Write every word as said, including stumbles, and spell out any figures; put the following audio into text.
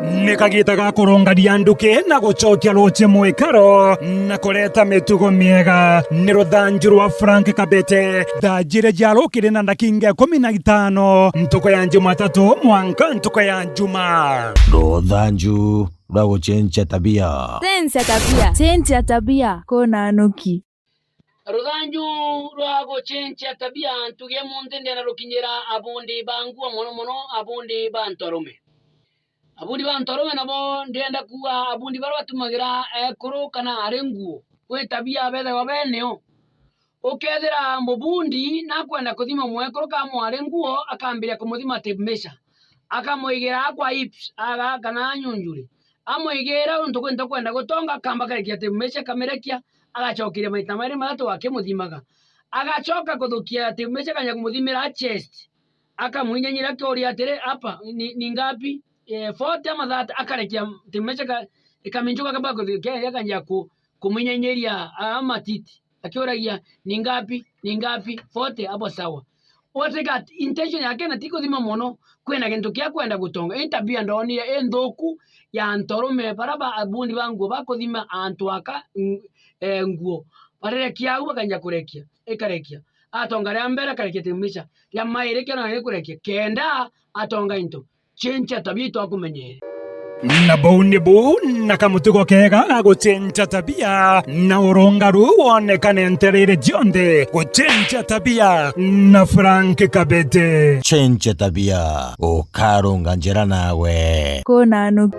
Ni kagiita ga kurungania nduki na gucokia ruuji mwikaro na kureta mitugo miega. Ni ruthanju rwa Frank Kabete. Thaa jiiri cia rukiri na ndakinga ikumi na itano, ntuku ya Jumatatu mwanka ntuku ya Juma. Ruthanju rwa gucenjia tabia. Cenjia tabia. Cenjia tabia. Kuna nuki. Ruthanju rwa gucenjia tabia, ntugi ya munthi ndienda rukinyira abundi ba nguo, mono mono abundi ba antu arume. Abundi ba antu arume nabo ndienda kuuga abundi baria batumagira ekuru kana ari nguo. Kwi tabia bethagwa beneo. Ukethira mubundi nakwenda kuthima mwekuru kana mwari nguo, akambiria kumuthima tape measure. Akamwigira kwa hips, aga kana nyunjuri. Amwigira untu kwinto kwenda gutonga, akamba karekia tape measure, akamirekia, agacokeria maita mairi mathatu akimuthimaga. Agacoka kuthukia tape measure, akanja kumuthimira chest. Akamwinyenyira akiuria atiri, "Hapa ni, ni ngapi? Eh, forty ama thirty?" Akarekia tape measure ka-, ikaminjuka akamba kuthukia, akanjia ku-, kumwinyenyeria, ah, matiti. Akiuragia, "Ni ngapi? Ni ngapi?" "Forty, hapo sawa." What got intention yake na ti kuthima mono, kwina gintu kia kwenda gutonga. Ii tabia ndonire inthuku ya antu arume bara ba abundi ba nguo bakuthima antu aka, ng-, eh, nguo. Barerekia au, bakanja kurekia, ikarekia. Atonga ria mbere akarekia tape measure, ria mairi kiona gikurekia, kenda atonga into. Cenjia tabia itwakumenyere. Na buu ni buu na kamutugo kega ga gucenjia tabia, na urungaru wonekane ntereere cionthe. Gucenjia tabia na Frank Kabete. Cenjia tabia, ukarunga njira nawe. Kuna nuki.